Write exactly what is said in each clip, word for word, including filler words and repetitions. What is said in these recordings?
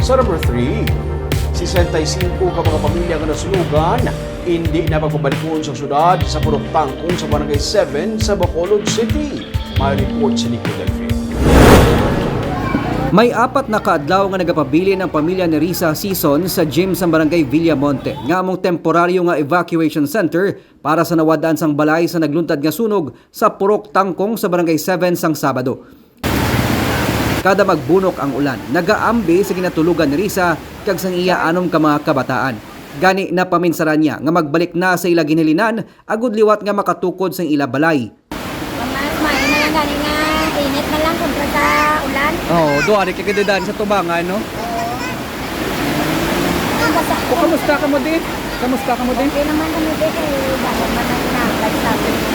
Sa number three, sesenta y cinco ka mga pamilya nga nasunugan, hindi na pagpabalikon sa syudad sa Purok Tangkong sa Barangay seven sa Bacolod City. May report si Nico Delfin. May apat na kaadlaw nga nagapabilin ang pamilya ni Risa Sison sa gym sa Barangay Villamonte, nga among temporaryo nga evacuation center para sa nawad-an sang balay sa nagluntad nga sunog sa Purok Tangkong sa Barangay seven sang Sabado. Kada magbunok ang ulan, nagaambi sa ginatulugan ni Risa kag sang iya anom ka mga kabataan. Gani, napaminsaran niya nga magbalik na sa ila ginhalinan agud liwat nga makatukod sang ila balay. Mas maayo na lang gani nga init na lang kontra sa ulan. Oo, duwari kay kadidaan sa tubangan, no? Ang basa. O, kamusta ka mo, di? Kamusta ka mo, di? Okay naman kami, di, kay dahil man ang inaambag sa amin.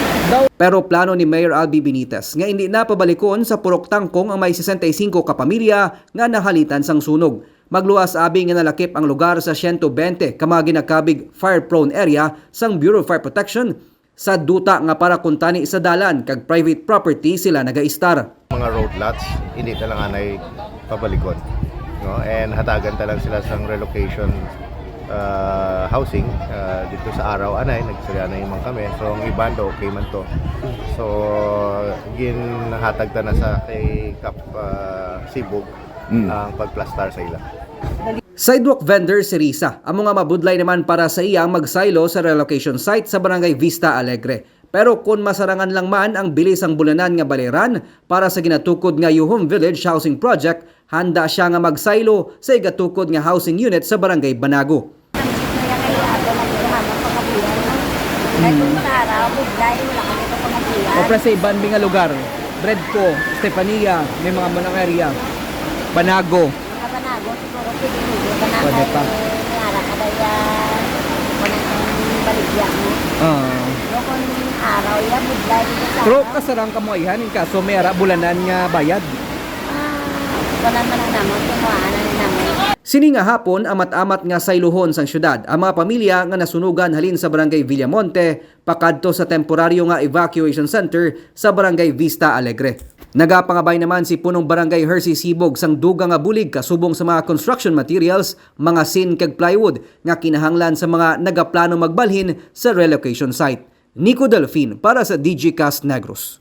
Pero plano ni Mayor Albi Benitez nga hindi na pabalikon sa Purok Tangkong ang may sesenta y cinco ka pamilya nga nahalitan sang sunog. Magluwas abi nga nalakip ang lugar sa siyento bente ka mga ginakabig fire-prone area sang Bureau of Fire Protection, sa duta nga para kuntani sa dalan kag private property sila nagaistar. Mga road lots, hindi na lang anay pabalikon, no? And hatagan ta lang sila sang relocation, ah, housing, ah, dito sa araw anay, nagsagana man kami. So, ang iban do, okay man to. So, ginhatag ta na sa kay Kap, ah, Sibog Mm. ang pagplastar sa ila. Sidewalk vendor si Risa, amo nga mabudlay naman para sa iya ang magsaylo sa relocation site sa Barangay Vista Alegre. Pero kon masarangan lang man ang bili sang bulanan nga baliran para sa ginatukod nga Yuhum Village Housing Project, handa siya nga magsaylo sa igatukod nga housing unit sa Barangay Banago. Ang jeep na yan ay aga na ginahanap pangabuhian, no? Kaya kung sa araw, budlay, wala kami ito pangabuhian. O, pre, sa iban mi nga lugar, Bredco, Estefania, may mga manang area, Banago. Mga Banago, siguro, pwede hindi ka na Pwede kay pa. May ara ka ba yan? Kung anong baligya mo. Ah. No, kung araw yan, budlay dito sa Pero araw. Kasarang ka mo ayhan, in kaso may ara bulanan nga bayad. Ah, wala man ang namon, kumuhaan na ni namon. Sini nga hapon, amat-amat nga sayluhon sang syudad ang mga pamilya nga nasunugan halin sa Barangay Villamonte pakadto sa temporaryo nga evacuation center sa Barangay Vista Alegre. Nagapangabay naman si Punong Barangay Hercy Sibog sang dugang nga bulig kasubong sa mga construction materials, mga sin kag plywood nga kinahanglan sa mga nagaplano magbalhin sa relocation site. Nico Delfin para sa Digicast Negros.